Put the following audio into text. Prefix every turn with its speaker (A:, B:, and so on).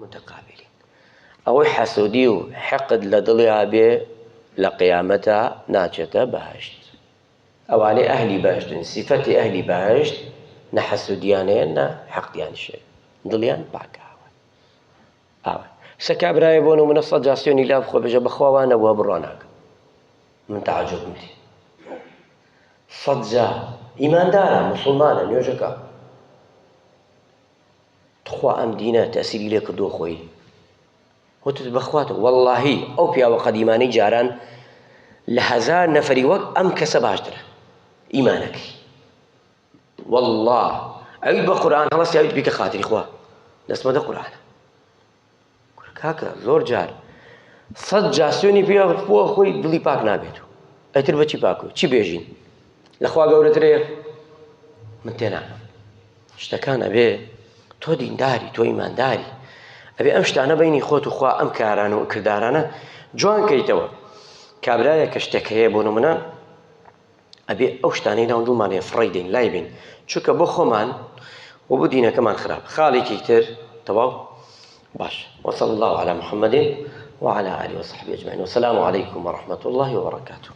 A: متقابلین. ئەوەی حەسودی و حقد لە دڵیا بێ لە قیامەتا ناچێتە بەهەشت. ئەوانەی ئەهلی بەهەشتن سیفەتی ئەهلی بەهەشت نە حەسودیان هەیە نە حەقدیانیش هەیە دڵیان پاکە ئاوا ئاوا سە کابرایە بۆ نمونە سەد جار سوێنی لا بخۆ بێژە بەخوا وا نەبووە بڕوا ناکەم من تەعجوبم لێ سەد جار ئیماندارە موسڵمانە نوێژەکە تخوا ئەم دینە تەسیری لێ کردووە خۆی وتت بەخوات وەڵاهی ئەو پیاوە قەدیمانەی جاران لە هەزار نەفەری وەک ئەم کەسە باشترە ئیمانەکەی والله ئەوی بە قورآن هەڵەسی ئەویت بیکە خاتری خوا دەستمەدە قورآنە کاکە زۆر جار سەد جاسیۆنی پێ بۆ خۆی دڵی پاک نابێت و ئەتر بەچی پاک و چی بێژین لەخوا گەورەترەیە من تێناگەم شتەکان ئەبێ تۆ دینداری تۆ ئیمانداری ئەبێ ئەم شتانە بینی خۆت و خوا ئەم کاران و کردارانە جوان کەیتەوە کابرایە کە شتێک هەیە بۆ نمونە ئەبێ ئەو شتانەی ناو دڵمان هەیە فڕێی دەین لای بین چونکە بۆ خۆمان و بۆ دینەکەمان خراپ خاڵێکی تر تەواو باش وصلى الله على محمد وعلى آله وصحبه أجمعين والسلام عليكم ورحمة الله وبركاته.